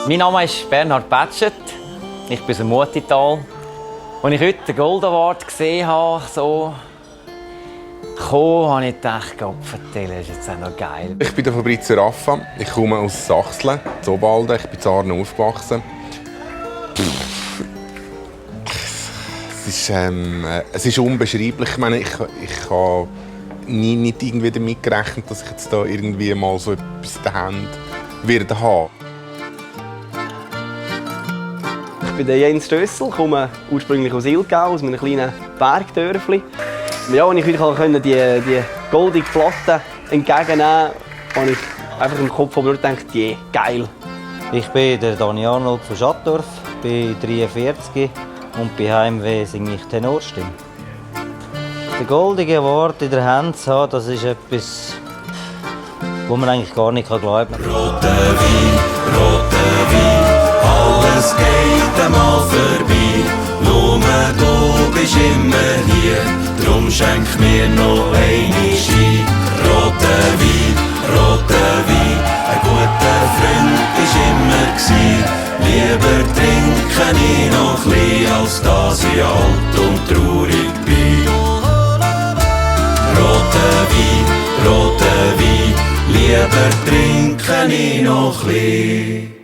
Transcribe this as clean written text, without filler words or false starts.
Mein Name ist Bernhard Petschet. Ich bin aus dem Mutital. Als ich heute den Gold Award gesehen habe, habe ich gedacht, Gott, das ist jetzt auch noch geil. Ich bin Fabrizio Raffa. Ich komme aus Sachsen, Zobalden. Ich bin in Arno aufgewachsen. Es ist unbeschreiblich. Ich meine, ich habe nicht irgendwie damit gerechnet, dass ich jetzt da irgendwie mal so etwas in der Hand werde haben. Ich bin Jens Stössel, komme ursprünglich aus Ilgau, aus einem kleinen Bergdörfli. Ja, als ich heute die goldige Platte entgegennehmen konnte, habe ich einfach im Kopf nur gedacht, yeah, geil. Ich bin der Dani Arnold von Schattdorf, bin 43 und bei Heimweh singe ich Tenorstimme. Den goldenen Award in der Hand zu haben, das ist etwas, wo man eigentlich gar nicht glauben kann. Roter Wein, alles geht einmal vorbei. Nur du bist immer hier, drum schenk mir noch eine Ski. Roter Wein, ein guter Freund ist immer gsi. Lieber trinke ich noch ein, als dass ich alt und traurig bin. Roter Wein, lieber trinke ich noch ein.